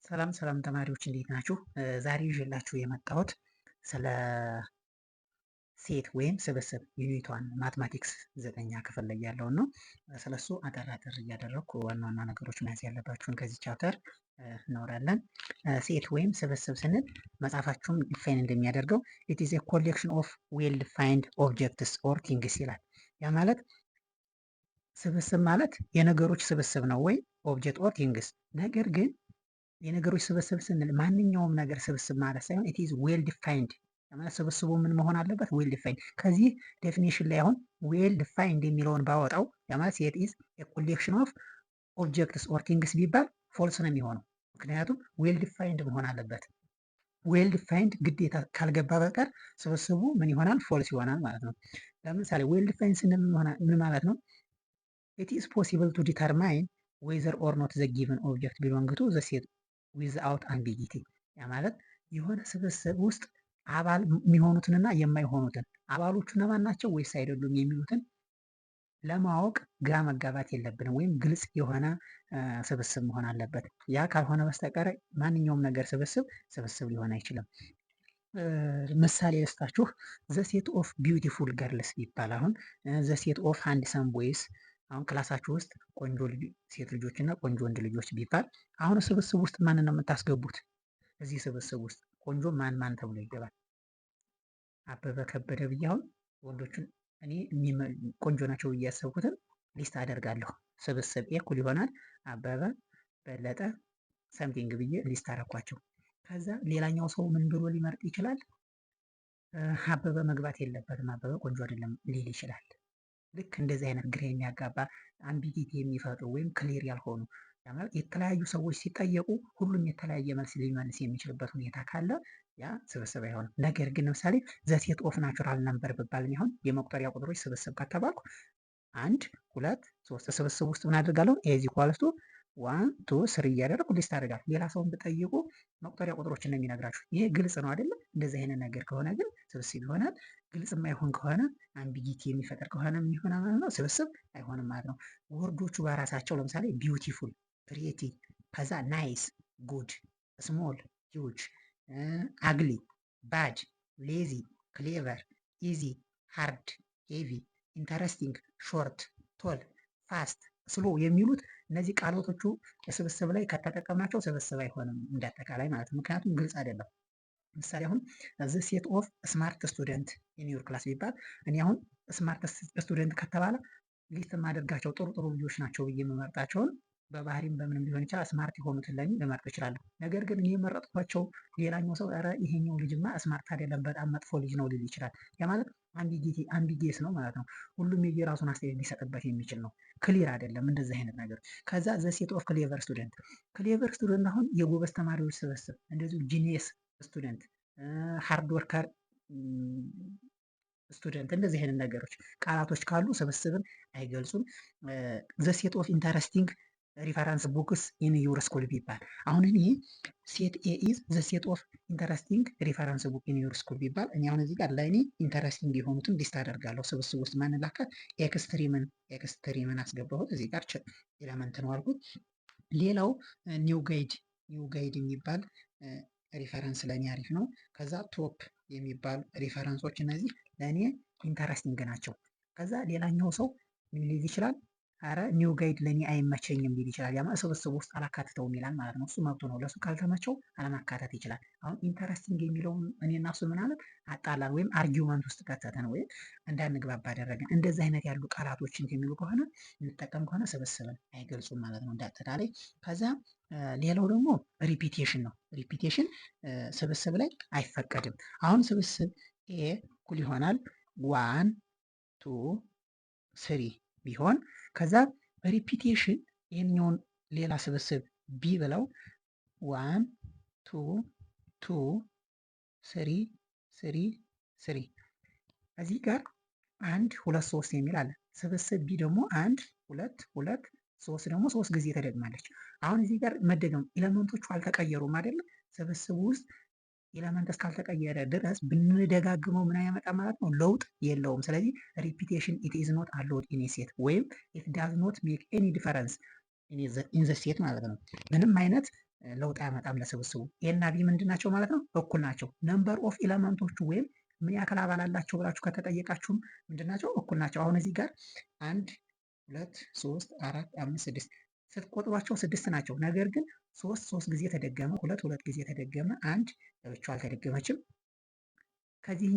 ሰላም ሰላም ተማሪዎች፣ እንዴት ናችሁ? ዛሬ ይዤላችሁ የመጣሁት ስለ set ወይም ስብስብ unit 1 mathematics ዘጠኛ ክፍል ላይ ያለውን ነው። ስለሱ አጠር አጠር እያደረግኩ ዋና ዋና ነገሮች መያዝ ያለባችሁን ከዚህ chapter እናወራለን። Set ወይም ስብስብ ስንል መጽሐፋችሁም define እንደሚያደርገው "It is a collection of well defined objects or things" ይላል። ያ ማለት ስብስብ ማለት የነገሮች ስብስብ ነው ወይ object or things። ነገር ግን የነገሮች ስብስብ ስንል ማንኛውም ነገር ስብስብ ማለት ሳይሆን it is well defined ማለት ስብስቡ ምን መሆን አለበት? Well defined። ከዚህ definition ላይ አሁን well defined የሚለውን ባወጣው ያ ማለት set is a collection of objects or things ቢባል false ነው የሚሆነው። ምክንያቱም well defined መሆን አለበት። Well defined ግዴታ ካልገባ በቀር ስብስቡ ምን ይሆናል? False ይሆናል ማለት ነው። ለምሳሌ well defined ስንል ምን ማለት ነው? It is possible to determine whether or not the given object belong to the set without ambiguity። ያ ማለት የሆነ ስብስብ ውስጥ አባል የሚሆኑትንና የማይሆኑትን፣ አባሎቹ እነማን ናቸው ወይስ አይደሉም የሚሉትን ለማወቅ ግራ መጋባት የለብንም፣ ወይም ግልጽ የሆነ ስብስብ መሆን አለበት። ያ ካልሆነ በስተቀር ማንኛውም ነገር ስብስብ ስብስብ ሊሆን አይችልም። ምሳሌ ልስጣችሁ። The set of beautiful girls ይባል። አሁን the set of handsome boys፣ አሁን ክላሳችሁ ውስጥ ቆንጆ ሴት ልጆች እና ቆንጆ ወንድ ልጆች ቢባል አሁን ስብስብ ውስጥ ማንን ነው የምታስገቡት? እዚህ ስብስብ ውስጥ ቆንጆ ማን ማን ተብሎ ይገባል? አበበ፣ ከበደ ብዬ አሁን ወንዶቹን እኔ ቆንጆ ናቸው ብዬ ያሰብኩትን list አደርጋለሁ። ስብስብ A እኩል ይሆናል አበበ፣ በለጠ፣ something ብዬ list አደረኳቸው። ከዛ ሌላኛው ሰው ምን ብሎ ሊመርጥ ይችላል? አበበ መግባት የለበትም፣ አበበ ቆንጆ አይደለም ሊል ይችላል። ልክ እንደዚህ አይነት ግራ የሚያጋባ፣ ambiguity የሚፈጥሩ ወይም clear ያልሆኑ፣ የተለያዩ ሰዎች ሲጠየቁ ሁሉም የተለያየ መልስ ሊመልስ የሚችልበት ሁኔታ ካለ ያ ስብስብ አይሆንም። ነገር ግን ለምሳሌ the set of natural number ብባል፣ አሁን የመቁጠሪያ ቁጥሮች ስብስብ ከተባልኩ አንድ፣ ሁለት፣ ሶስት ስብስብ ውስጥ ምን አድርጋለሁ? A is equals to one, two, three እያደረኩ list አደርጋለሁ። ሌላ ሰውን ብጠይቁ መቁጠሪያ ቁጥሮችን ነው የሚነግራችሁ። ይሄ ግልጽ ነው አይደለም? እንደዚህ አይነት ነገር ከሆነ ግን ስብስብ ይሆናል። ግልጽ የማይሆን ከሆነ፣ ambiguity የሚፈጥር ከሆነ ምን ይሆናል ማለት ነው? ስብስብ አይሆንም ማለት ነው። Word ኦቹ በራሳቸው ለምሳሌ beautiful፣ pretty፣ ከዛ nice፣ good፣ small፣ huge፣ ugly፣ bad፣ lazy፣ clever፣ easy፣ hard፣ heavy፣ interesting፣ short፣ tall፣ fast፣ slow የሚሉት እነዚህ ቃላቶቹ ስብስብ ላይ ከተጠቀምናቸው ስብስብ አይሆንም እንዳጠቃላይ ማለት ነው። ምክንያቱም ግልጽ አይደለም። ምሳሌ አሁን the set of smart student in your class ቢባል እኔ አሁን smart student ከተባለ list የማደርጋቸው ጥሩ ጥሩ ልጆች ናቸው ብዬ የምመርጣቸውን፣ በባህሪም በምንም ሊሆን ይችላል፣ smart የሆኑትን ለኔ ልመርጥ እችላለሁ። ነገር ግን እኔ የመረጥኳቸው ሌላኛው ሰው ኧረ ይሄኛው ልጅማ smart አይደለም፣ በጣም መጥፎ ልጅ ነው ሊል ይችላል። ያ ማለት ambiguity፣ ambiguous ነው ማለት ነው። ሁሉም የየራሱን አስተያየት ሊሰጥበት የሚችል ነው። Clear አይደለም እንደዚህ አይነት ነገር። ከዛ the set of clever student፣ clever student አሁን የጎበዝ ተማሪዎች ስብስብ፣ እንደዚሁ genius student፣ hard worker student፣ እንደዚህ አይነት ነገሮች ቃላቶች ካሉ ስብስብን አይገልጹም። The set of interesting reference books in your school ቢባል፣ አሁን እኔ set A is the set of interesting reference book in your school ቢባል እኔ አሁን እዚህ ጋር ለእኔ interesting የሆኑትን list አደርጋለሁ። ስብስብ ውስጥ ማንን ላካት? Extreme ን፣ extreme ን አስገባሁት። እዚህ ጋር element ነው አልኩት። ሌላው new guide፣ new guide የሚባል reference ለእኔ አሪፍ ነው። ከዛ top የሚባሉ reference ኦች እነዚህ ለእኔ interesting ናቸው። ከዛ ሌላኛው ሰው ምን ሊል ይችላል? አረ new guide ለእኔ አይመቸኝም ሊል ይችላል። ያ ስብስብ ውስጥ አላካትተውም ይላል ማለት ነው። እሱ መብቱ ነው። ለእሱ ካልተመቸው አለማካተት ይችላል። አሁን interesting የሚለውን እኔና እሱ ምናምን አጣላን ወይም argument ውስጥ ከተተን ወይም እንዳንግባባ አደረገን። እንደዚህ አይነት ያሉ ቃላቶች የሚሉ ከሆነ፣ እንጠቀም ከሆነ ስብስብን አይገልጹም ማለት ነው እንዳጠቃላይ። ከዛ ሌላው ደግሞ repetition ነው። Repetition ስብስብ ላይ አይፈቀድም። አሁን ስብስብ A እኩል ይሆናል one, two, three ቢሆን ከዛ repetition ይህኛውን ሌላ ስብስብ B ብለው one, two, two, three, three, three፣ እዚህ ጋር አንድ፣ ሁለት፣ ሶስት የሚል አለ። ስብስብ B ደግሞ አንድ፣ ሁለት፣ ሁለት፣ ሶስት ደግሞ ሶስት ጊዜ ተደግማለች። አሁን እዚህ ጋር መደገም element ኦቹ አልተቀየሩም አይደለም? ስብስቡ ውስጥ element እስካልተቀየረ ድረስ ብንደጋግመው ምን ያመጣ ማለት ነው? ለውጥ የለውም። ስለዚህ repetition, it is not allowed in set ወይም it does not make any difference in the set ማለት ነው። ምንም አይነት ለውጥ አያመጣም ለስብስቡ። A እና B ምንድን ናቸው ማለት ነው? እኩል ናቸው። Number of element ኦቹ ወይም ምን ያክል አባል አላቸው ብላችሁ ከተጠየቃችሁም ምንድን ናቸው? እኩል ናቸው። አሁን እዚህ ጋር አንድ፣ ሁለት፣ ሶስት፣ አራት፣ አምስት፣ ስድስት ስትቆጥሯቸው ስድስት ናቸው። ነገር ግን ሶስት ሶስት ጊዜ ተደገመ፣ ሁለት ሁለት ጊዜ ተደገመ፣ አንድ ለብቻው አልተደገመችም። ከዚህ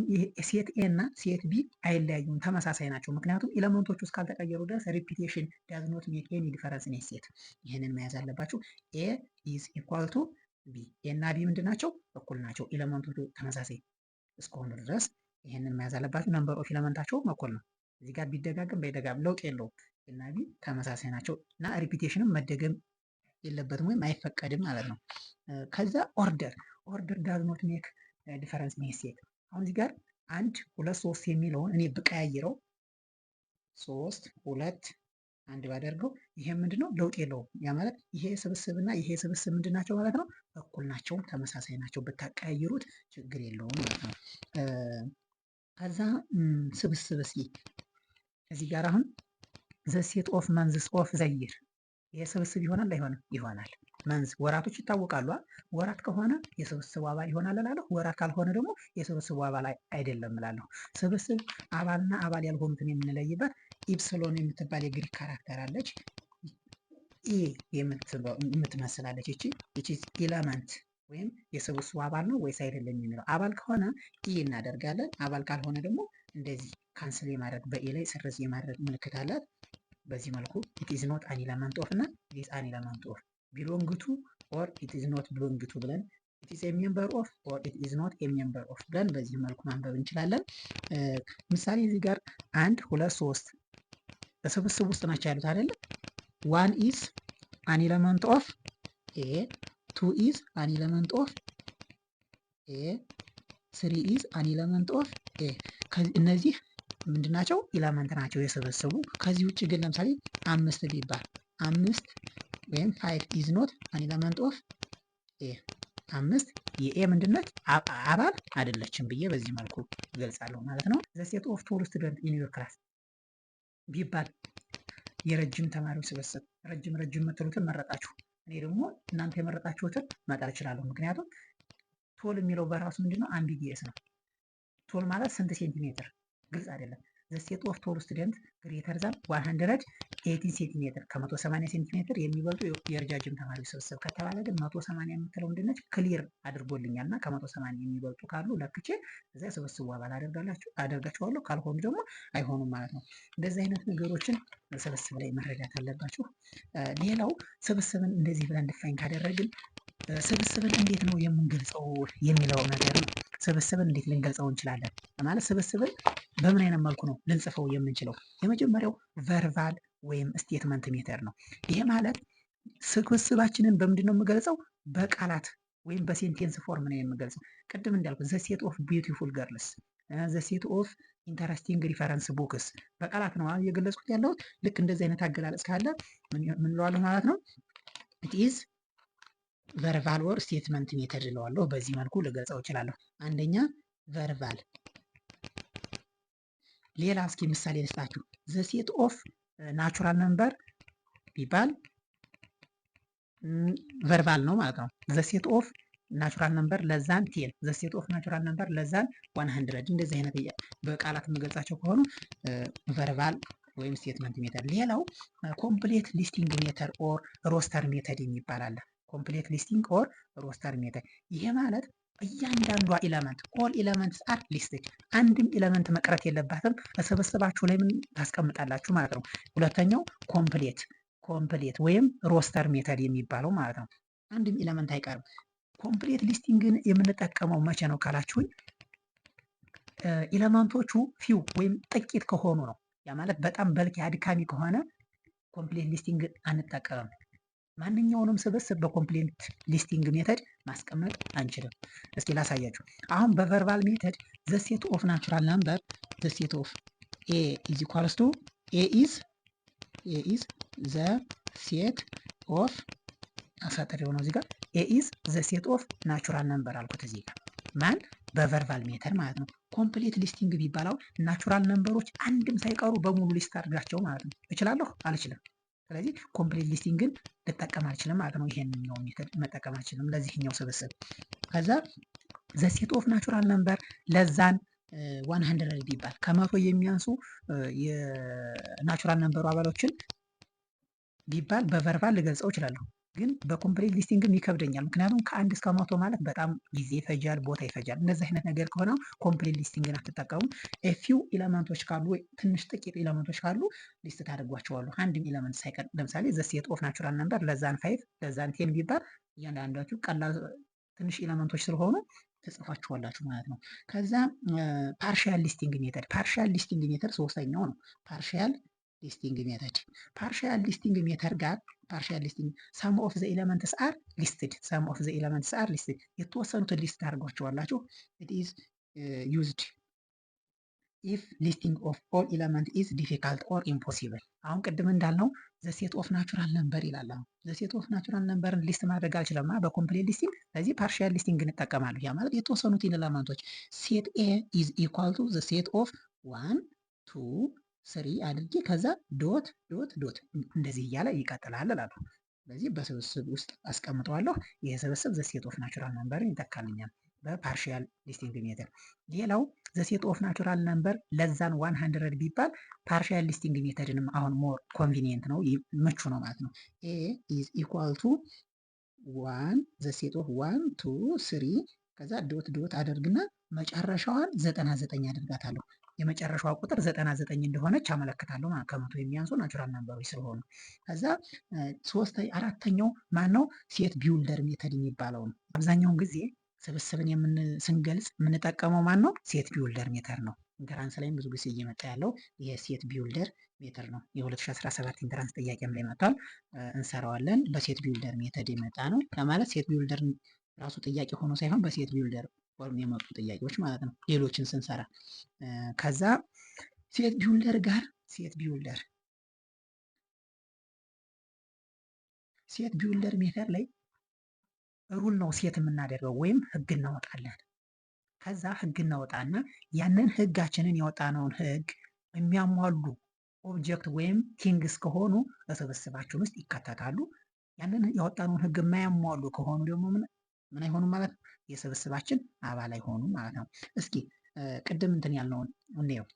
set A እና set B አይለያዩም፣ ተመሳሳይ ናቸው። ምክንያቱም element ኦቹ እስካልተቀየሩ ድረስ repetition does not make any difference in set። ይህንን መያዝ አለባችሁ። A is equal to B። A እና B ምንድን ናቸው? እኩል ናቸው። Element ኦቹ ተመሳሳይ እስከሆኑ ድረስ ይህንን መያዝ አለባችሁ። Number of element ኣቸውም እኩል ነው። እዚህ ጋር ቢደጋገም ባይደጋገም ለውጥ የለውም። A እና B ተመሳሳይ ናቸው እና repetition ም መደገም የለበትም ወይም አይፈቀድም ማለት ነው። ከዛ order does not make difference in set። አሁን እዚህ ጋር አንድ፣ ሁለት፣ ሶስት የሚለውን እኔ ብቀያይረው፣ ሶስት፣ ሁለት፣ አንድ ባደርገው ይሄ ምንድነው? ለውጥ የለውም። ያ ማለት ይሄ ስብስብ እና ይሄ ስብስብ ምንድን ናቸው ማለት ነው? እኩል ናቸው፣ ተመሳሳይ ናቸው። ብታቀያይሩት ችግር የለውም ማለት ነው። ከዛ ስብስብ እስኪ እዚህ ጋር አሁን the set of months of the year፣ ይሄ ስብስብ ይሆናል አይሆንም? ይሆናል። Months ወራቶች ይታወቃሉ። ወራት ከሆነ የስብስቡ አባል ይሆናል እላለሁ። ወራት ካልሆነ ደግሞ የስብስቡ አባል አይደለም እላለሁ። ስብስብ አባልና አባል ያልሆኑትን የምንለይበት epsilon የምትባል የግሪክ character አለች። E የምትመስላለች እቺ element ወይም የስብስቡ አባል ነው ወይስ አይደለም የሚለው፣ አባል ከሆነ E እናደርጋለን። አባል ካልሆነ ደግሞ እንደዚህ cancel የማድረግ፣ በ E ላይ ስርዝ የማድረግ ምልክት አላት። በዚህ መልኩ it is not an element of እና it is an element of፣ belong to or it is not belong to ብለን፣ it is a member of or it is not a member of ብለን በዚህ መልኩ ማንበብ እንችላለን። ምሳሌ እዚህ ጋር አንድ፣ ሁለት፣ ሶስት በስብስብ ውስጥ ናቸው ያሉት አይደለ? One is an element of A፣ two is an element of A፣ three is an element of A። እነዚህ ምንድናቸው? Element ናቸው የስብስቡ። ከዚህ ውጭ ግን ለምሳሌ አምስት ቢባል፣ አምስት ወይም five is not an element of A። አምስት የ A ምንድነች? አባል አይደለችም ብዬ በዚህ መልኩ እገልጻለሁ ማለት ነው። The set of tall student in your class ቢባል፣ የረጅም ተማሪዎች ስብስብ፣ ረጅም ረጅም የምትሉትን መረጣችሁ። እኔ ደግሞ እናንተ የመረጣችሁትን መጣል እችላለሁ። ምክንያቱም tall የሚለው በራሱ ምንድነው? Ambiguous ነው። Tall ማለት ስንት ሴንቲሜትር ግልጽ አይደለም። The set of tall student greater than 180 ሴንቲሜትር፣ ከ180 ሴንቲሜትር የሚበልጡ የረጃጅም ተማሪዎች ስብስብ ከተባለ ግን 180 የምትለው ምንድነች? Clear አድርጎልኛል እና ከ180 የሚበልጡ ካሉ ለክቼ እዚያ ስብስቡ አባል አደርጋቸዋለሁ፣ ካልሆኑ ደግሞ አይሆኑም ማለት ነው። እንደዚህ አይነት ነገሮችን ስብስብ ላይ መረዳት አለባችሁ። ሌላው ስብስብን እንደዚህ ብለን define ካደረግን ስብስብን እንዴት ነው የምንገልጸው የሚለው ነገር ነው። ስብስብን እንዴት ልንገልጸው እንችላለን? ማለት ስብስብን በምን አይነት መልኩ ነው ልንጽፈው የምንችለው? የመጀመሪያው verbal ወይም statement method ነው። ይሄ ማለት ስብስባችንን በምንድን ነው የምገልጸው? በቃላት ወይም በ sentence form ነው የምገልጸው። ቅድም እንዳልኩት the set of beautiful girls፣ the set of interesting reference books በቃላት ነው እየገለጽኩት ያለሁት። ልክ እንደዚህ አይነት አገላለጽ ካለ ምን እለዋለሁ ማለት ነው? It is verbal or statement method እለዋለሁ። በዚህ መልኩ ልገልጸው እችላለሁ። አንደኛ verbal። ሌላ እስኪ ምሳሌ ልስጣችሁ። The set of natural number ቢባል verbal ነው ማለት ነው። The set of natural number less than 10፣ the set of natural number less than 100፣ እንደዚህ አይነት በቃላት የምገልጻቸው ከሆኑ verbal ወይም statement method። ሌላው complete listing method or roster method የሚባል አለ። Complete listing or roster method፣ ይሄ ማለት እያንዳንዷ element፣ all elements are listed፣ አንድም element መቅረት የለባትም። በስብስባችሁ ላይ ምን ታስቀምጣላችሁ ማለት ነው። ሁለተኛው complete ወይም roster method የሚባለው ማለት ነው። አንድም element አይቀርም። Complete listing ን የምንጠቀመው መቼ ነው ካላችሁኝ፣ element ኦቹ few ወይም ጥቂት ከሆኑ ነው። ያ ማለት በጣም bulky፣ አድካሚ ከሆነ complete listing አንጠቀምም። ማንኛውንም ስብስብ በ complete listing method ማስቀመጥ አንችልም። እስኪ ላሳያችሁ። አሁን በ verbal method the set of natural number፣ the set of A is equals to A is the set of፣ አሳጥር የሆነው እዚህ ጋር A is the set of natural number አልኩት እዚህ ጋር፣ ማን በ verbal method ማለት ነው። Complete listing ቢባለው natural number ኦች አንድም ሳይቀሩ በሙሉ list አድርጋቸው ማለት ነው። እችላለሁ? አልችልም። ስለዚህ complete listing ን ልጠቀም አልችልም ማለት ነው። ይሄንኛው method መጠቀም አልችልም ለዚህኛው ስብስብ። ከዛ the set of natural number less than 100 ቢባል፣ ከ100 የሚያንሱ የ natural number ኡ አባሎችን ቢባል በ verbal ልገልጸው እችላለሁ። ግን በ complete listing ም ይከብደኛል። ምክንያቱም ከ1 እስከ 100 ማለት በጣም ጊዜ ይፈጃል፣ ቦታ ይፈጃል። እንደዚህ አይነት ነገር ከሆነ complete listing ን አትጠቀሙም። Few element ኦች ካሉ፣ ትንሽ ጥቂት element ኦች ካሉ list ታደርጓቸዋሉ። አንድም element ሳይቀር። ለምሳሌ the set of natural number less than 5፣ less than 10 ቢባል እያንዳንዳችሁ ቀላል ትንሽ element ኦች ስለሆኑ ትጽፏቸዋላችሁ ማለት ነው። ከዛ partial listing method። Partial listing method ሶስተኛው ነው። Partial listing method፣ partial listing method ጋር partial listing some of the elements are listed፣ some of the elements are listed፣ የተወሰኑትን list ታደርጓቸዋላችሁ። It is used if listing of all element is difficult or impossible። አሁን ቅድም እንዳልነው the set of natural number ይላል። አሁን the set of natural number ን list ማድረግ አልችልም በ complete listing። ስለዚህ partial listing እንጠቀማለሁ። ያ ማለት የተወሰኑትን element ኦች set A is equal to the set of one, two, three አድርጌ ከዛ dot dot dot እንደዚህ እያለ ይቀጥላል እላለሁ። ስለዚህ በስብስብ ውስጥ አስቀምጠዋለሁ። ይህ ስብስብ the set of natural number ን ይተካልኛል በ partial listing method። ሌላው the set of natural number less than 100 ቢባል partial listing method ንም አሁን more convenient ነው፣ ምቹ ነው ማለት ነው። A is equal to one the set of one, two, three ከዛ dot dot አደርግና መጨረሻዋን 99 አደርጋታለሁ። የመጨረሻዋ ቁጥር 99 እንደሆነች አመለክታለሁ ማለት ከ100 የሚያንሱ natural number ኦች ስለሆኑ። ከዛ ሶስት አራተኛው ማን ነው? Set builder method የሚባለው ነው። አብዛኛውን ጊዜ ስብስብን ስንገልጽ የምንጠቀመው ማን ነው? Set builder method ነው። Entrance ላይም ብዙ ጊዜ እየመጣ ያለው ይሄ set builder method ነው። የ2017 entrance ጥያቄም ላይ መጥቷል። እንሰራዋለን። በ set builder method የመጣ ነው ለማለት set builder ራሱ ጥያቄ ሆኖ ሳይሆን በ set builder form የመጡ ጥያቄዎች ማለት ነው። ሌሎችን ስንሰራ ከዛ set builder ጋር set builder method ላይ rule ነው set የምናደርገው ወይም ህግ እናወጣለን። ከዛ ህግ እናወጣና ያንን ህጋችንን ያወጣነውን ህግ የሚያሟሉ object ወይም things ከሆኑ በስብስባችን ውስጥ ይካተታሉ። ያንን ያወጣነውን ህግ የማያሟሉ ከሆኑ ደግሞ ምን ምን አይሆኑም ማለት ነው? የስብስባችን አባል አይሆኑም ማለት ነው። እስኪ ቅድም እንትን ያልነውን እንየው።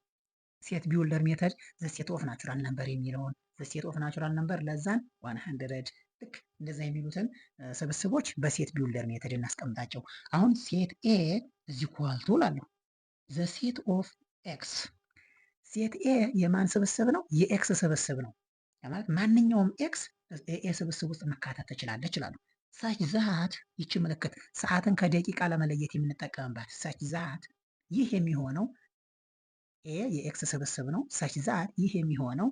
Set builder method the set of natural number የሚለውን፣ the set of natural number less than 100፣ ልክ እንደዛ የሚሉትን ስብስቦች በ set builder method እናስቀምጣቸው። አሁን set A is equal to እላለሁ the set of x። Set A የማን ስብስብ ነው? የ x ስብስብ ነው። ማለት ማንኛውም x A ስብስብ ውስጥ መካተት ትችላለች ይላሉ። Such that፣ ይቺ ምልክት ሰዓትን ከደቂቃ ለመለየት የምንጠቀምባት such that፣ ይህ የሚሆነው A የ x ስብስብ ነው። Such that ይህ የሚሆነው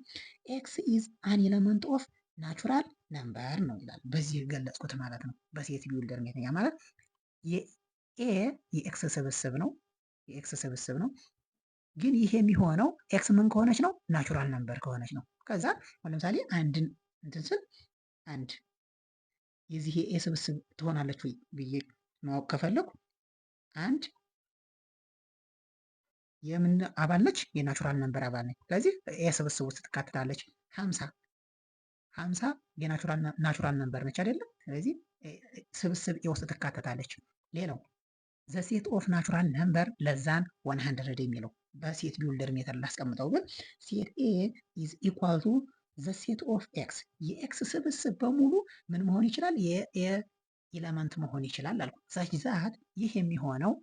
x is an element of natural number ነው ይላል። በዚህ ገለጽኩት ማለት ነው። በ set builder method ማለት የ A የ x ስብስብ ነው። የ x ስብስብ ነው። ግን ይህ የሚሆነው x ምን ከሆነች ነው? Natural number ከሆነች ነው። ከዛ ለምሳሌ አንድን እንትን ስል አንድ የዚህ የ A ስብስብ ትሆናለች ወይ ብዬ ማወቅ ከፈለኩ አንድ የምን አባል ነች? የ natural number አባል ነች። ስለዚህ A ስብስብ ውስጥ ትካተታለች። 50፣ 50 የ natural number ነች አይደለም? ስለዚህ ስብስብ A ውስጥ ትካተታለች። ሌላው the set of natural number less than 100 የሚለው በ set builder method ላስቀምጠው ግን set A is equal to the set of x፣ የ x ስብስብ በሙሉ ምን መሆን ይችላል? የ A element መሆን ይችላል አልኩ። Such that ይህ የሚሆነው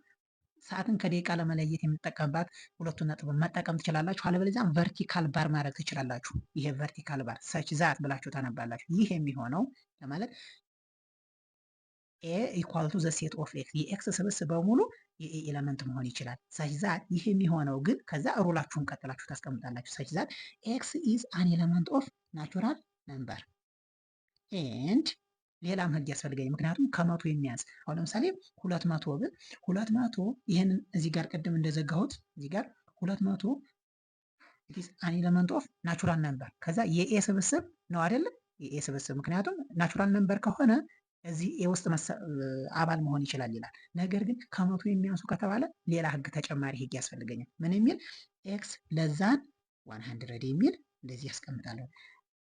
ሰዓትን ከደቂቃ ለመለየት የምንጠቀምባት ሁለቱን ነጥብ መጠቀም ትችላላችሁ። አለበለዚያም vertical bar ማድረግ ትችላላችሁ። ይሄ vertical bar such that ብላችሁ ታነባላችሁ። ይህ የሚሆነው ለማለት A equal to the set of x፣ የ x ስብስብ በሙሉ የ A element መሆን ይችላል። Such that ይህ የሚሆነው ግን ከዛ rule ኣችሁን ቀጥላችሁ ታስቀምጣላችሁ። Such that x is an element of natural number and ሌላም ህግ ያስፈልገኝ። ምክንያቱም ከ100 የሚያንስ፣ አሁን ለምሳሌ 200 ብል 200 ይህንን እዚህ ጋር ቅድም እንደዘጋሁት እዚህ ጋር 200 an element of natural number ከዛ የ A ስብስብ ነው አይደለም? የ A ስብስብ፣ ምክንያቱም natural number ከሆነ እዚህ A ውስጥ አባል መሆን ይችላል ይላል። ነገር ግን ከ100 የሚያንሱ ከተባለ ሌላ ህግ፣ ተጨማሪ ህግ ያስፈልገኛል። ምን የሚል? X less than 100 የሚል እንደዚህ ያስቀምጣለሁ።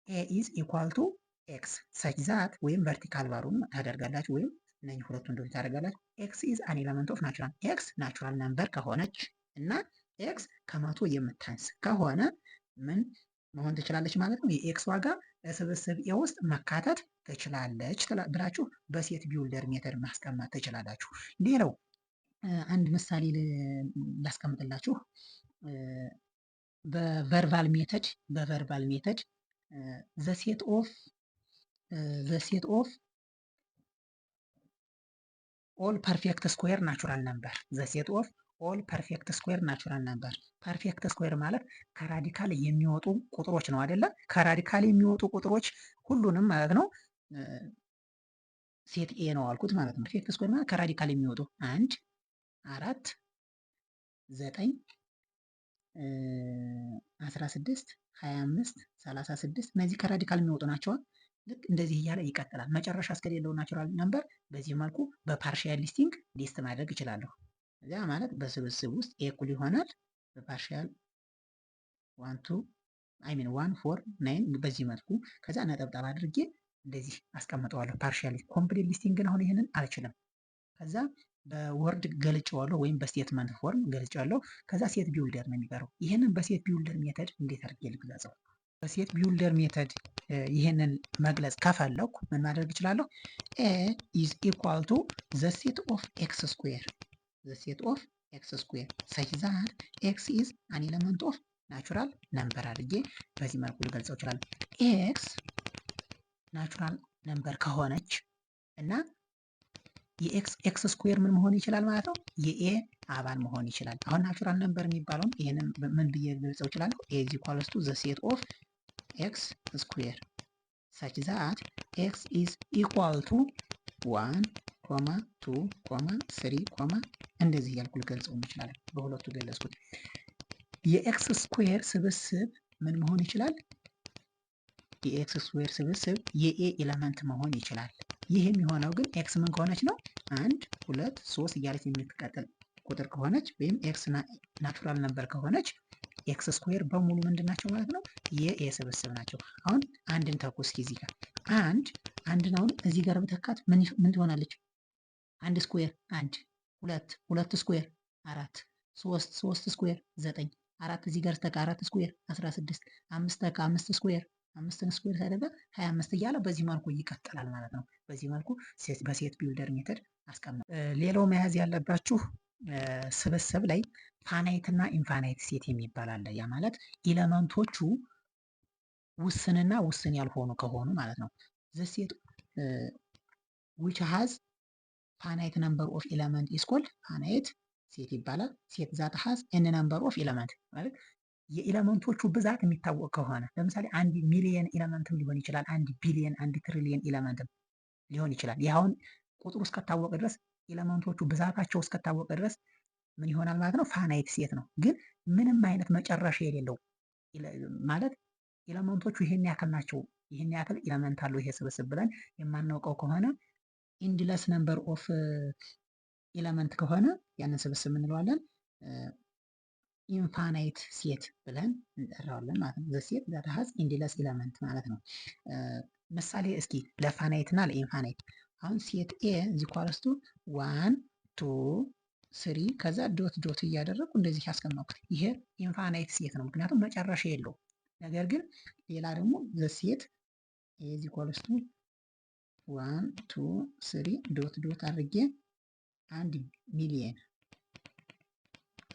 A is equal to x such that ወይም vertical bar ኡን ታደርጋላችሁ ወይም እነኚህ ሁለቱ እንደሆነ ታደርጋላችሁ። x is an element of natural፣ x natural number ከሆነች እና x ከ100 የምታንስ ከሆነ ምን መሆን ትችላለች ማለት ነው? የ x ዋጋ ስብስብ A ውስጥ መካተት ትችላለች ብላችሁ በ set builder method ማስቀመጥ ትችላላችሁ። ሌላው አንድ ምሳሌ ላስቀምጥላችሁ። በ verbal method the set of all perfect square natural number፣ the set of all perfect square natural number። Perfect square ማለት ከ radical የሚወጡ ቁጥሮች ነው አይደለ? ከ radical የሚወጡ ቁጥሮች ሁሉንም ማለት ነው set A ነው አልኩት ማለት ነው። Perfect square ማለት ከ radical የሚወጡ አንድ፣ አራት፣ ዘጠኝ፣ 16፣ 25፣ 36 እነዚህ ከ radical የሚወጡ ናቸው። ልክ እንደዚህ እያለ ይቀጥላል። መጨረሻ እስከሌለው natural number በዚህ መልኩ በ partial listing list ማድረግ እችላለሁ። እዚያ ማለት በስብስብ ውስጥ A እኩል ይሆናል በ partial one two, I mean, 1, 4, 9 በዚህ መልኩ ከዛ ነጠብጣብ አድርጌ እንደዚህ አስቀምጠዋለሁ። Partial complete listing ግን አሁን ይህንን አልችልም። ከዛ በ word ገልጨዋለሁ ወይም በ statement form ገልጨዋለሁ። ከዛ set builder ነው የሚቀረው። ይህንን በ set builder method እንዴት አድርጌ ልግለጸው? በ set builder method ይህንን መግለጽ ከፈለኩ ምን ማድረግ እችላለሁ? A is equal to the set of x square፣ the set of x square such that x is an element of natural number አድርጌ በዚህ መልኩ ልገልጸው እችላለሁ። x natural number ከሆነች እና የ x x square ምን መሆን ይችላል ማለት ነው? የ A አባል መሆን ይችላል። አሁን natural number የሚባለውን ይህንን ምን ብዬ ልገልጸው እችላለሁ? A is equals to the set of x square such that x is equal to one comma two comma three comma እንደዚህ እያልኩ ልገልጸው እንችላለን። በሁለቱ ገለጽኩት። የ x square ስብስብ ምን መሆን ይችላል? የ x square ስብስብ የ A element መሆን ይችላል። ይህ የሚሆነው ግን x ምን ከሆነች ነው? አንድ፣ ሁለት፣ ሶስት እያለች የምትቀጥል ቁጥር ከሆነች ወይም x natural number ከሆነች x square በሙሉ ምንድን ናቸው ማለት ነው? የ A ስብስብ ናቸው። አሁን አንድን ተኩ እስኪ እዚህ ጋር አንድ፣ አንድን አሁን እዚህ ጋር ብተካት ምን ትሆናለች? አንድ square አንድ፣ ሁለት፣ ሁለት square አራት፣ ሶስት፣ ሶስት square ዘጠኝ፣ አራት እዚህ ጋር ስተካ አራት square 16፣ አምስት ተካ አምስት square፣ አምስትን square ሳደርጋ 25 እያለ በዚህ መልኩ ይቀጥላል ማለት ነው። በዚህ መልኩ በ set builder method አስቀምጥ። ሌላው መያዝ ያለባችሁ ስብስብ ላይ finite እና infinite set የሚባል አለ። ያ ማለት element ኦቹ ውስንና ውስን ያልሆኑ ከሆኑ ማለት ነው። The set which has finite number of element is called finite set ይባላል። Set that has n number of element ማለት የ element ኦቹ ብዛት የሚታወቅ ከሆነ ለምሳሌ 1 ሚሊየን element ም ሊሆን ይችላል። 1 ቢሊየን፣ 1 ትሪሊየን element ም ሊሆን ይችላል። ይህ አሁን ቁጥሩ እስከታወቀ ድረስ፣ element ኦቹ ብዛታቸው እስከታወቀ ድረስ ምን ይሆናል ማለት ነው? Finite set ነው። ግን ምንም አይነት መጨረሻ የሌለው ማለት element ኦቹ ይሄን ያክል ናቸው፣ ይሄን ያክል element አለው ይሄ ስብስብ ብለን የማናውቀው ከሆነ፣ endless number of element ከሆነ ያንን ስብስብ እንለዋለን infinite set ብለን እንጠራዋለን ማለት ነው። The set that has endless element ማለት ነው። ምሳሌ እስኪ ለ finite እና ለ infinite። አሁን set A is equals to one, two, three ከዛ dot dot እያደረግኩ እንደዚህ ያስቀመጥኩት ይሄ infinite set ነው፣ ምክንያቱም መጨረሻ የለውም። ነገር ግን ሌላ ደግሞ the set A is equals to one, two, three dot dot አድርጌ 1 ሚሊየን፣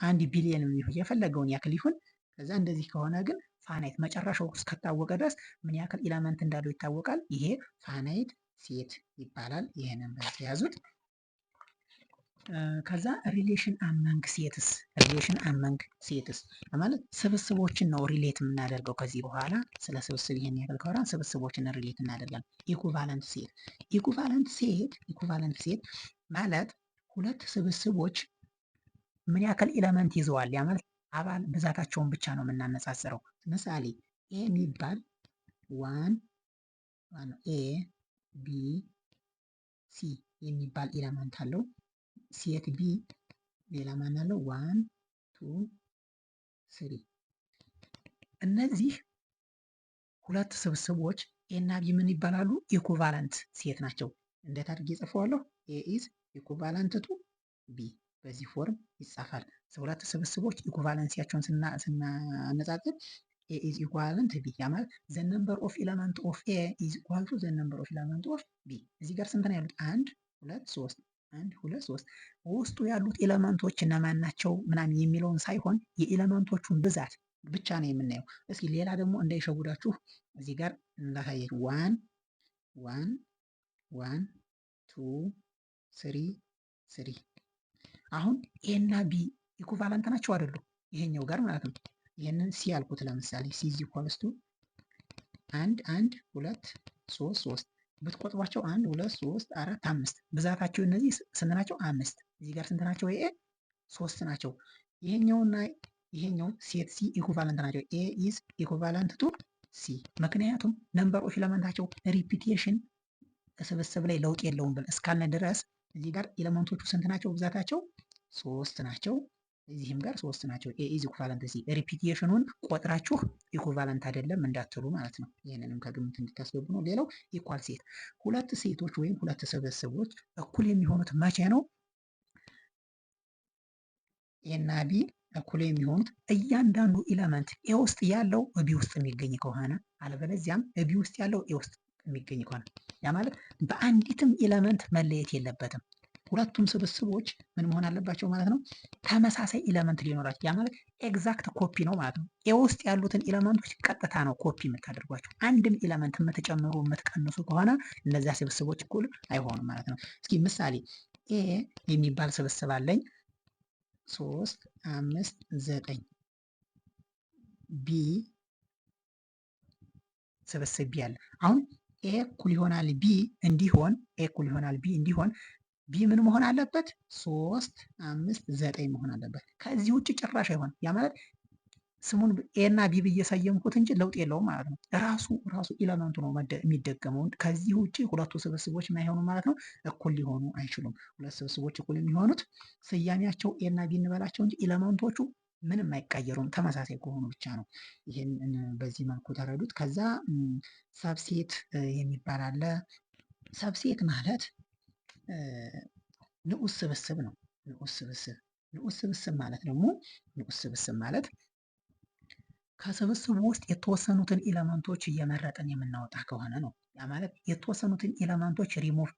1 ቢሊየን የፈለገውን ያክል ይሁን። ከዛ እንደዚህ ከሆነ ግን finite መጨረሻው እስከታወቀ ድረስ ምን ያክል element እንዳለው ይታወቃል። ይሄ finite set ይባላል። ይህንን በዚህ ያዙት። ከዛ relation among sets፣ relation among sets ማለት ስብስቦችን ነው relate የምናደርገው። ከዚህ በኋላ ስለ ስብስብ ይሄን ያክል ካወራን ስብስቦችን relate እናደርጋለን። Equivalent set፣ equivalent set፣ equivalent set ማለት ሁለት ስብስቦች ምን ያክል element ይዘዋል፣ ያ ማለት አባል ብዛታቸውን ብቻ ነው የምናነጻጽረው። ምሳሌ A የሚባል one, A, B, C የሚባል element አለው። Set B ሌላ ማን አለው? One, two, three። እነዚህ ሁለት ስብስቦች A እና B ምን ይባላሉ? Equivalent set ናቸው። እንዴት አድርጌ ጽፈዋለሁ? A is equivalent to B በዚህ form ይጻፋል። ሁለት ስብስቦች equivalency ያቸውን ስናነጻጽር A is equivalent B፣ ያ ማለት the number of element of A is equal to the number of element of B። እዚህ ጋር ስንት ነው ያሉት? አንድ፣ ሁለት፣ ሶስት፣ አንድ፣ ሁለት፣ ሶስት። ውስጡ ያሉት element ኦች እነማን ናቸው ምናምን የሚለውን ሳይሆን የ element ኦቹን ብዛት ብቻ ነው የምናየው። እስኪ ሌላ ደግሞ እንዳይሸውዳችሁ እዚህ ጋር ላሳያችሁ። One, one, one, two, three, three። አሁን A እና B equivalent ናቸው አይደሉ? ይሄኛው ጋር ማለት ነው። ይሄንን C ያልኩት ለምሳሌ C is equals to አንድ፣ አንድ፣ ሁለት፣ ሶስት፣ ሶስት ብትቆጥሯቸው አንድ፣ ሁለት፣ ሶስት፣ አራት፣ አምስት። ብዛታቸው እነዚህ ስንት ናቸው? አምስት። እዚህ ጋር ስንት ናቸው? A ሶስት ናቸው። ይሄኛውና ይሄኛው set C equivalent ናቸው። A is equivalent to C። ምክንያቱም number of element ኣቸው repetition ስብስብ ላይ ለውጥ የለውም ብለን እስካልን ድረስ እዚህ ጋር element ኦቹ ስንት ናቸው? ብዛታቸው ሶስት ናቸው። እዚህም ጋር ሶስት ናቸው። A is equivalent C። Repetition ኑን ቆጥራችሁ equivalent አይደለም እንዳትሉ ማለት ነው። ይህንንም ከግምት እንድታስገቡ ነው። ሌላው equal set፣ ሁለት set ኦች ወይም ሁለት ስብስቦች እኩል የሚሆኑት መቼ ነው? A እና B እኩል የሚሆኑት እያንዳንዱ element A ውስጥ ያለው B ውስጥ የሚገኝ ከሆነ፣ አለበለዚያም B ውስጥ ያለው A ውስጥ የሚገኝ ከሆነ፣ ያ ማለት በአንዲትም element መለየት የለበትም። ሁለቱም ስብስቦች ምን መሆን አለባቸው ማለት ነው? ተመሳሳይ element ሊኖራቸው፣ ያ ማለት exact copy ነው ማለት ነው። A ውስጥ ያሉትን element ኦች ቀጥታ ነው ኮፒ የምታደርጓቸው። አንድም element የምትጨምሩ የምትቀንሱ ከሆነ እነዚያ ስብስቦች እኩል አይሆኑም ማለት ነው። እስኪ ምሳሌ A የሚባል ስብስብ አለኝ፣ ሶስት፣ አምስት፣ ዘጠኝ። B ስብስብ B አለ። አሁን A እኩል ይሆናል B እንዲሆን፣ A እኩል ይሆናል B እንዲሆን B ምን መሆን አለበት? ሶስት፣ አምስት፣ ዘጠኝ መሆን አለበት። ከዚህ ውጭ ጭራሽ አይሆንም። ያ ማለት ስሙን A እና B ብዬ ሰየምኩት እንጂ ለውጥ የለውም ማለት ነው። ራሱ ራሱ element ኡ ነው የሚደገመው። ከዚህ ውጭ ሁለቱ ስብስቦች የማይሆኑ ማለት ነው፣ እኩል ሊሆኑ አይችሉም። ሁለት ስብስቦች እኩል የሚሆኑት ስያሜያቸው A እና B እንበላቸው እንጂ element ኦቹ ምንም አይቀየሩም፣ ተመሳሳይ ከሆኑ ብቻ ነው። ይህን በዚህ መልኩ ተረዱት። ከዛ subset የሚባል አለ። Subset ማለት ንዑስ ስብስብ ነው። ንዑስ ስብስብ ማለት ደግሞ፣ ንዑስ ስብስብ ማለት ከስብስቡ ውስጥ የተወሰኑትን element ኦች እየመረጥን የምናወጣ ከሆነ ነው። ያ ማለት የተወሰኑትን ኤለመንቶች ሪሙቭ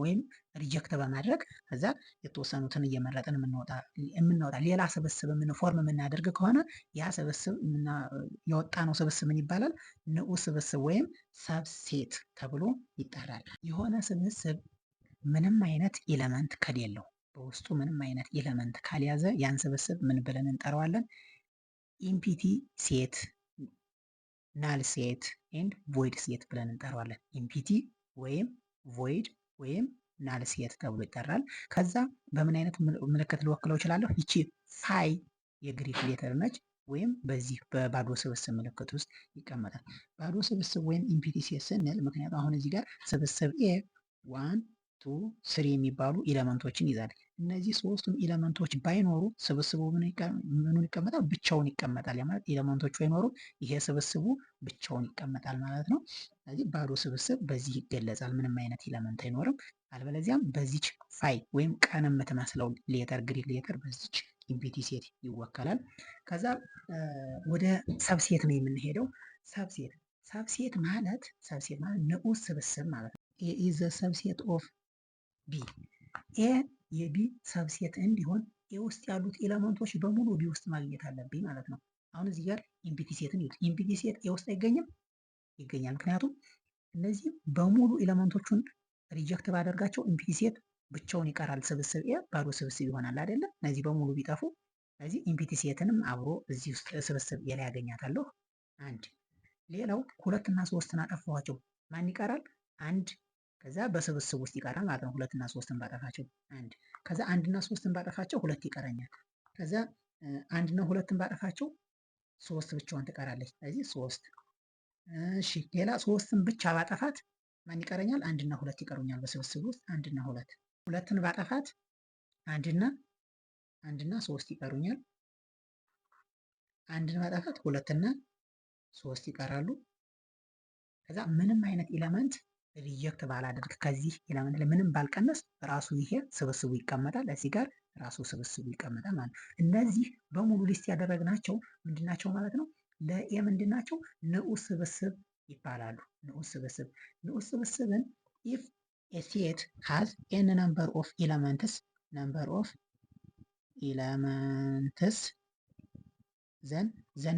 ወይም reject በማድረግ ከዛ የተወሰኑትን እየመረጥን የምናወጣ ሌላ ስብስብ form የምናደርግ ከሆነ ያ ስብስብ፣ ያወጣነው ስብስብ ምን ይባላል? ንዑስ ስብስብ ወይም subset ተብሎ ይጠራል። የሆነ ስብስብ ምንም አይነት element ከሌለው፣ በውስጡ ምንም አይነት element ካልያዘ ያን ስብስብ ምን ብለን እንጠራዋለን? Empty set፣ null set and void set ብለን እንጠራዋለን። Empty ወይም void ወይም null set ተብሎ ይጠራል። ከዛ በምን አይነት ምልክት ልወክለው እችላለሁ? ይቺ phi የግሪክ letter ነች። ወይም በዚህ በባዶ ስብስብ ምልክት ውስጥ ይቀመጣል። ባዶ ስብስብ ወይም empty set ስንል ምክንያቱም አሁን እዚህ ጋር ስብስብ A one፣ two፣ three የሚባሉ element ኦችን ይዛል። እነዚህ ሶስቱም element ኦች ባይኖሩ ስብስቡ ምኑን ይቀመጣል? ብቻውን ይቀመጣል። ያ ማለት element ኦቹ አይኖሩም፣ ይሄ ስብስቡ ብቻውን ይቀመጣል ማለት ነው። ስለዚህ ባዶ ስብስብ በዚህ ይገለጻል። ምንም አይነት element አይኖርም። አለበለዚያም በዚች phi ወይም ቀን የምትመስለው letter፣ ግሪክ letter፣ በዚች empty set ይወከላል። ከዛ ወደ subset ነው የምንሄደው። Subset ማለት ንዑስ ስብስብ ማለት ነው። A is the subset of B። A የ B subset እንዲሆን A ውስጥ ያሉት element ኦች በሙሉ B ውስጥ ማግኘት አለብኝ ማለት ነው። አሁን እዚህ ጋር empty set ን ይዩት። Empty set A ውስጥ አይገኝም? ይገኛል። ምክንያቱም እነዚህ በሙሉ element ኦቹን reject ባደርጋቸው empty set ብቻውን ይቀራል። ስብስብ A ባዶ ስብስብ ይሆናል አይደለም? እነዚህ በሙሉ ቢጠፉ። ስለዚህ empty set ንም አብሮ እዚህ ውስጥ ስብስብ A ላይ ያገኛታለሁ። አንድ ሌላው ሁለትና ሶስትን አጠፋኋቸው። ማን ይቀራል? አንድ ከዛ በስብስብ ውስጥ ይቀራል ማለት ነው። ሁለትና ሶስትን ባጠፋቸው አንድ፣ ከዛ አንድና ሶስትን ባጠፋቸው ሁለት ይቀረኛል። ከዛ አንድና ሁለትን ባጠፋቸው ሶስት ብቻዋን ትቀራለች። ስለዚህ ሶስት። እሺ፣ ሌላ ሶስትን ብቻ ባጠፋት ማን ይቀረኛል? አንድና ሁለት ይቀሩኛል። በስብስብ ውስጥ አንድና ሁለት። ሁለትን ባጠፋት አንድና ሶስት ይቀሩኛል። አንድን ባጠፋት ሁለትና ሶስት ይቀራሉ። ከዛ ምንም አይነት element reject ባላደርግ፣ ከዚህ element ላይ ምንም ባልቀነስ ራሱ ይሄ ስብስቡ ይቀመጣል። እዚህ ጋር ራሱ ስብስቡ ይቀመጣል ማለት ነው። እነዚህ በሙሉ list ያደረግናቸው ምንድናቸው ማለት ነው? ለ A ምንድናቸው? ንዑስ ስብስብ ይባላሉ። ንዑስ ስብስብ፣ ንዑስ ስብስብን if a set has n number of elements, number of elements, then the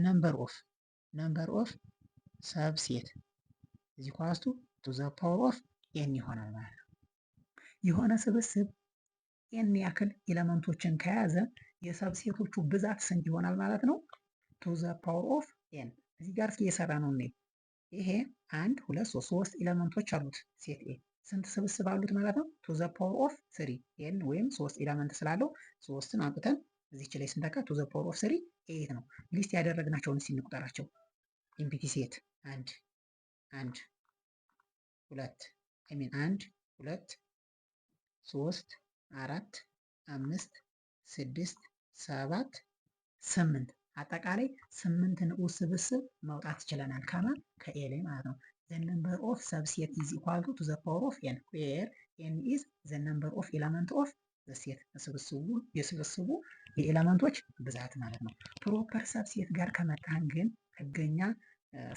number of subset is equals to two the power of n ይሆናል ማለት ነው። የሆነ ስብስብ n ያክል element ኦችን ከያዘ የ subset ኦቹ ብዛት ስንት ይሆናል ማለት ነው? Two the power of n። እዚህ ጋር እስኪ የሰራ ነው እኔ ይሄ አንድ፣ ሁለት፣ ሶስት፣ ሶስት element ኦች አሉት set A። ስንት ስብስብ አሉት ማለት ነው? Two the power of three። n ወይም ሶስት element ስላለው ሶስትን አምጥተን እዚች ላይ ስንተካ two the power of three eight ነው። List ያደረግናቸውን እስኪ እንቁጠራቸው። Empty set አንድ፣ አንድ፣ ሁለት፣ I mean አንድ፣ ሁለት፣ ሶስት፣ አራት፣ አምስት፣ ስድስት፣ ሰባት፣ ስምንት። አጠቃላይ ስምንት ንዑስ ስብስብ ማውጣት ችለናል። ከማን? ከ A ላይ ማለት ነው። The number of subset is equal to the power of n, where n is the number of element of the set፣ ስብስቡ የስብስቡ የ element ኦች ብዛት ማለት ነው። Proper subset ጋር ከመጣን ግን ህገኛ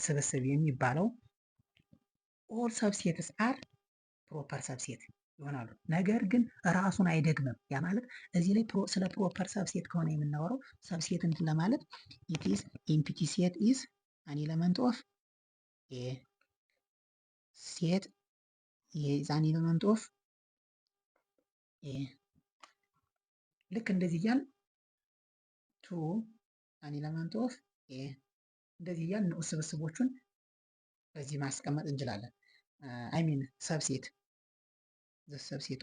ስብስብ የሚባለው all subsets are proper subset ይሆናሉ። ነገር ግን ራሱን አይደግምም። ያ ማለት እዚህ ላይ ስለ proper subset ከሆነ የምናወራው subset እንትን ለማለት it is empty set is an element of A, set is an element of A፣ ልክ እንደዚህ እያልን two an element of A፣ እንደዚህ እያልን ንዑስ ስብስቦቹን በዚህ ማስቀመጥ እንችላለን። I mean subset, the subset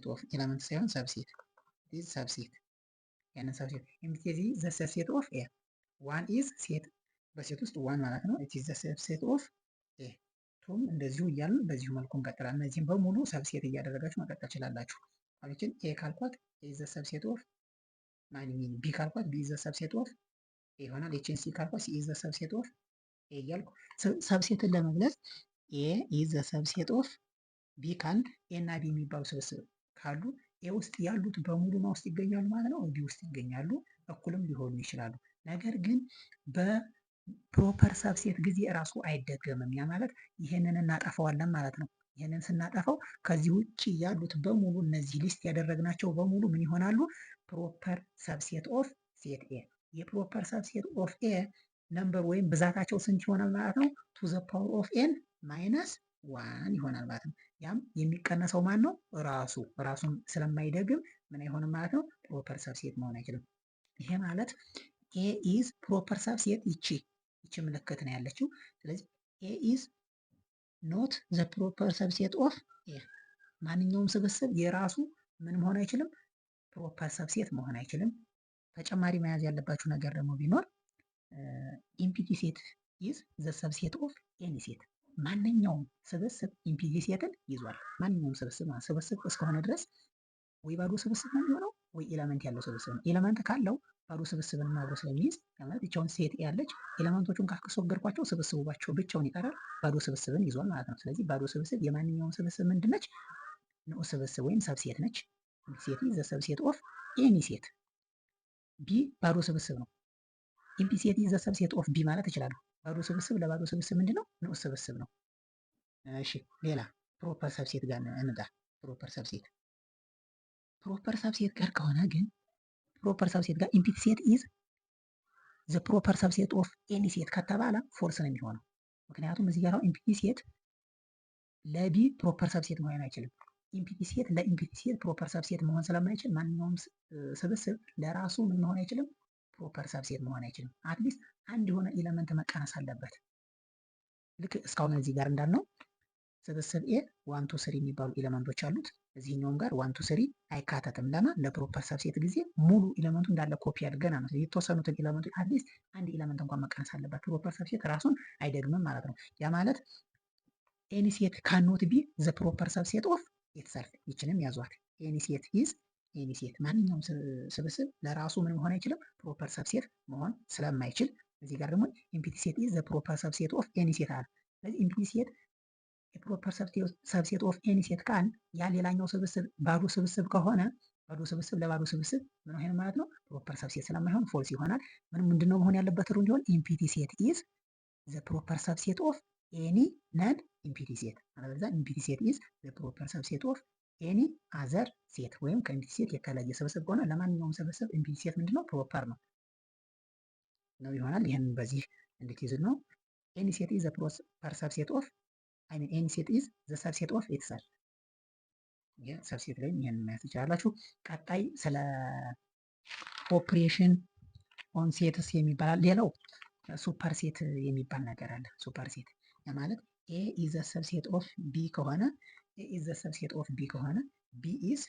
of element ሳይሆን subset is subset። ያንን subset empty the subset of A፣ one is set፣ በ set ውስጥ one ማለት ነው። It is the subset of A። Two ም እንደዚሁ እያልን በዚሁ መልኩ እንቀጥላለን። እነዚህም በሙሉ subset እያደረጋችሁ መቀጠል ትችላላችሁ። አሁን A ካልኳት A the subset of ማን mean B ካልኳት B the subset of A ይሆናል። ይችን C ካልኳት C is the subset of A እያልኩ subset ን ለመግለጽ A is the subset of B ካልን A እና B የሚባሉ ስብስብ ካሉ A ውስጥ ያሉት በሙሉ ማ ውስጥ ይገኛሉ ማለት ነው፣ B ውስጥ ይገኛሉ። እኩልም ሊሆኑ ይችላሉ። ነገር ግን በ proper subset ጊዜ እራሱ አይደገምም። ያ ማለት ይህንን እናጠፋዋለን ማለት ነው። ይህንን ስናጠፋው ከዚህ ውጭ ያሉት በሙሉ፣ እነዚህ list ያደረግናቸው በሙሉ ምን ይሆናሉ? Proper subset of set A። የ proper subset of A number ወይም ብዛታቸው ስንት ይሆናል ማለት ነው? Two the power of n minus one ይሆናል ማለት ነው። ያም የሚቀነሰው ማን ነው? ራሱ። ራሱን ስለማይደግም ምን አይሆንም ማለት ነው? Proper subset መሆን አይችልም። ይሄ ማለት A is proper subset፣ ይቺ ምልክት ነው ያለችው። ስለዚህ A is not the proper subset of A። ማንኛውም ስብስብ የራሱ ምን መሆን አይችልም? Proper subset መሆን አይችልም። ተጨማሪ መያዝ ያለባችሁ ነገር ደግሞ ቢኖር empty set is the subset of any set። ማንኛውም ስብስብ empty set ን ይዟል። ማንኛውም ስብስብ፣ ስብስብ እስከሆነ ድረስ ወይ ባዶ ስብስብ ነው የሚሆነው ወይ element ያለው ስብስብ ነው። Element ካለው ባዶ ስብስብን አብሮ ስለሚይዝ፣ ማለት ብቻውን set ያለች element ኦቹን ካስወገድኳቸው ስብስቡ ብቻውን ይቀራል፣ ባዶ ስብስብን ይዟል ማለት ነው። ስለዚህ ባዶ ስብስብ የማንኛውም ስብስብ ምንድነች? ንዑስ ስብስብ ወይም subset ነች። Set the subset of any set። B ባዶ ስብስብ ነው። Empty set the subset of B ማለት እችላለሁ። ባዶ ስብስብ ለባዶ ስብስብ ምንድን ነው? ንዑስ ስብስብ ነው። እሺ፣ ሌላ proper subset ጋር እንምጣ። Proper subset፣ proper subset ጋር ከሆነ ግን proper subset ጋር empty set is the proper subset of any set ከተባለ false ነው የሚሆነው። ምክንያቱም እዚህ ጋር empty set ለ B proper subset መሆን አይችልም። Empty set ለ empty set proper subset መሆን ስለማይችል ማንኛውም ስብስብ ለራሱ ምን መሆን አይችልም? Proper subset መሆን አይችልም። At least አንድ የሆነ element መቀነስ አለበት። ልክ እስካሁን እዚህ ጋር እንዳልነው ስብስብ A one, two, three የሚባሉ element ኦች አሉት። እዚህኛውም ጋር one, two, three አይካተትም። ለማ ለ proper subset ጊዜ ሙሉ element ኡ እንዳለ ኮፒ አድርገን ነው፣ የተወሰኑትን element ኦች at least አንድ element እንኳን መቀነስ አለበት። Proper subset ራሱን አይደግምም ማለት ነው። ያ ማለት ኤኒ ሴት ካኖት ቢ ዘ ፕሮፐር ሰብሴት ኦፍ ኢትሰልፍ። ይችንም ያዟት። Any set is any set፣ ማንኛውም ስብስብ ለራሱ ምን መሆን አይችልም? Proper subset መሆን ስለማይችል። እዚህ ጋር ደግሞ empty set is the proper subset of any set አለ። ስለዚህ empty set የ proper subset of any set ካል ያ ሌላኛው ስብስብ ባዶ ስብስብ ከሆነ ባዶ ስብስብ ለባዶ ስብስብ ምን ሆነ ማለት ነው? Proper subset ስለማይሆን false ይሆናል። ምን ምንድነው መሆን ያለበት true እንዲሆን? Empty set is the proper subset of any non empty set። አለበለዚያ empty set is the proper subset of any other set ወይም ከ empty set የተለየ ስብስብ ከሆነ ለማንኛውም ስብስብ empty set ምንድነው? Proper ነው ይሆናል። ይህን በዚህ እንድትይዙ ነው። Any set is the proper subset of, I mean, any set is the subset of itself። Subset ላይም ይህን ማየት ትችላላችሁ። ቀጣይ ስለ operation on sets የሚባል፣ ሌላው super set የሚባል ነገር አለ። Super set ያ ማለት A is the subset of B ከሆነ፣ A is the subset of B ከሆነ B is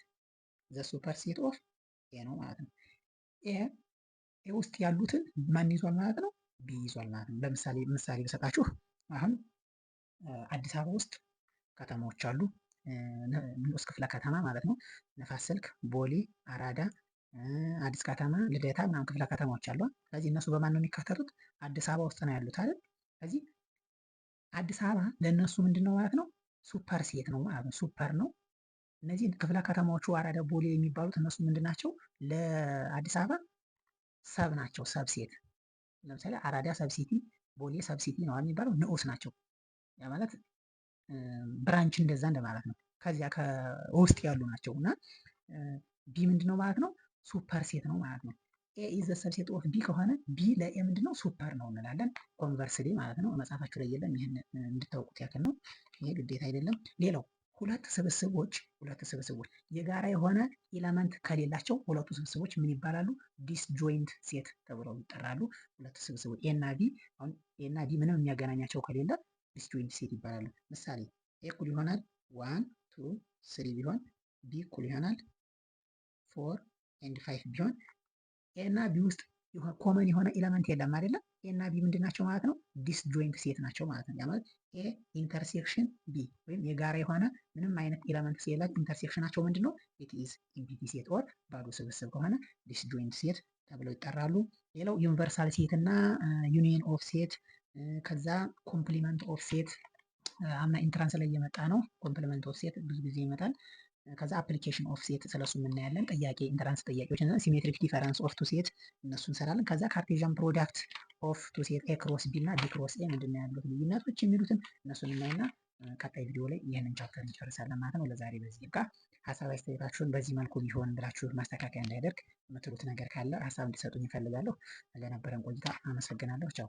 the super set of A ነው ማለት ነው። A ውስጥ ያሉትን ማን ይዟል ማለት ነው? B ይዟል ማለት ነው። ለምሳሌ ምሳሌ ብሰጣችሁ አሁን አዲስ አበባ ውስጥ ከተማዎች አሉ። ንዑስ ክፍለ ከተማ ማለት ነው። ንፋስ ስልክ፣ ቦሌ፣ አራዳ፣ አዲስ ከተማ፣ ልደታ ምናምን ክፍለ ከተማዎች አሉ። ስለዚህ እነሱ በማን ነው የሚካተቱት? አዲስ አበባ ውስጥ ነው ያሉት አይደል? ስለዚህ አዲስ አበባ ለእነሱ ምንድን ነው ማለት ነው? Super set ነው ማለት ነው። Super ነው። እነዚህ ክፍለ ከተማዎቹ አራዳ፣ ቦሌ የሚባሉት እነሱ ምንድን ናቸው? ለአዲስ አበባ sub ናቸው። Subset ለምሳሌ አራዳ sub city፣ ቦሌ sub city ነው የሚባለው፣ ንዑስ ናቸው። ያ ማለት branch እንደዛ እንደማለት ነው። ከዚያ ከውስጥ ያሉ ናቸው እና B ምንድን ነው ማለት ነው? Super set ነው ማለት ነው። A is the subset of B ከሆነ B ለ A ምንድን ነው? Super ነው እንላለን። Conversely ማለት ነው። መጽሐፋችሁ ላይ የለም። ይህን እንድታውቁት ያክል ነው። ይሄ ግዴታ አይደለም። ሌላው ሁለት ስብስቦች የጋራ የሆነ element ከሌላቸው ሁለቱ ስብስቦች ምን ይባላሉ? Disjoint set ተብለው ይጠራሉ። ሁለት ስብስቦች A እና B፣ አሁን A እና B ምንም የሚያገናኛቸው ከሌለ disjoint set ይባላሉ። ምሳሌ A እኩል ይሆናል 1, 2, 3 ቢሆን፣ B እኩል ይሆናል 4 and 5 ቢሆን A እና B ውስጥ common የሆነ element የለም አይደለም። A እና B ምንድን ናቸው ማለት ነው? Disjoint set ናቸው ማለት ነው። ያ ማለት A intersection B ወይም የጋራ የሆነ ምንም አይነት element ስለሌላቸው intersection ኣቸው ምንድን ነው? It is empty set or ባዶ ስብስብ ከሆነ disjoint set ተብለው ይጠራሉ። ሌላው universal set እና union of set፣ ከዛ complement of set አምና entrance ላይ እየመጣ ነው። Complement of set ብዙ ጊዜ ይመጣል። ከዛ application of set ስለሱ የምናያለን። ጥያቄ entrance ጥያቄዎች፣ symmetric difference of two set እነሱ እንሰራለን። ከዛ Cartesian product of two set A cross B እና B cross A ምንድን ነው ያሉት ልዩነቶች የሚሉትን እነሱን እናይና ቀጣይ ቪዲዮ ላይ ይህንን chapter እንጨርሳለን ማለት ነው። ለዛሬ በዚህ ይብቃ። ሀሳብ አስተያየታችሁን በዚህ መልኩ ቢሆን ብላችሁ ማስተካከያ እንዳይደርግ የምትሉት ነገር ካለ ሀሳብ እንዲሰጡኝ እፈልጋለሁ። ለነበረን ቆይታ አመሰግናለሁ። ቻው።